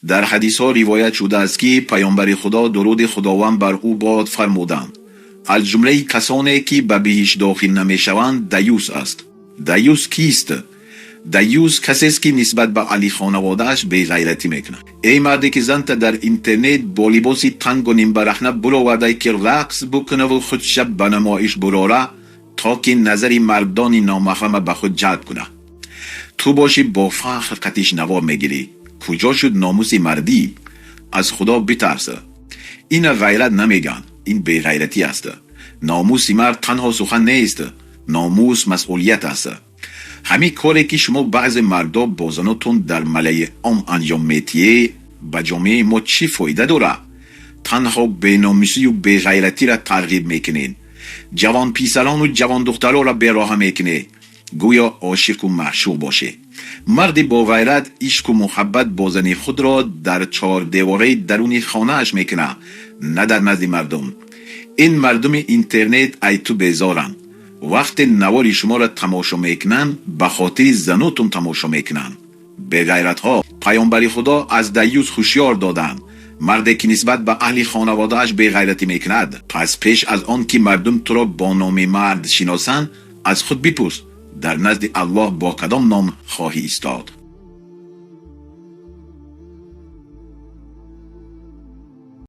Дар ҳадисҳо ривоят шудааст, ки Паёмбари Худо, дуруди Худованд бар ӯ бод, фармуданд: «Аз ҷумлаи касоне, ки ба биҳишт дохил намешаванд, даюс аст». Даюс кист? Даюс касест, ки нисбат ба аҳли хонаводааш беғайратӣ мекунад. Эй марде, ки занта дар интернет бо либоси тангу нимбарахна буровардай, ки рақс букунаву худша ба намоиш бурора, то ки назари мардони номаҳрама ба худ ҷалб кунад, ту бошӣ, бо фахр қатиш навор мегирӣ. Куҷо шуд номуси мардӣ? Аз Худо битарс. Ина ғайрат намегӯянд, ин беғайратӣ аст. Номуси мард танҳо сухан нест, номус масъулият аст. Ҳамин коре, ки шумо, баъзе мардо, бо занотон дар малаи ом анҷом метиҳед, ба ҷомеаи мо чӣ фоида дорад? Танҳо беномусию беғайратиро тарғиб мекунед, ҷавонписарону ҷавондухтароро бероҳа мекунед, гӯё ошиқу маъшуқ бошед. Марди боғайрат ишқу муҳаббат бо зани худро дар чордевораи даруни хонааш мекунад, на дар назди мардум. Ин мардуми интернет ай ту безоранд. Вақте навори шуморо тамошо мекунанд, ба хотири занотон тамошо мекунанд, беғайратҳо. Паёмбари Худо аз даюс ҳушёр доданд, марде, ки нисбат ба аҳли хонаводааш беғайратӣ мекунад. Пас пеш аз он ки мардум туро бо номи мард шиносанд, аз худ бипурс: дар назди Аллоҳ бо кадом ном хоҳӣ истод?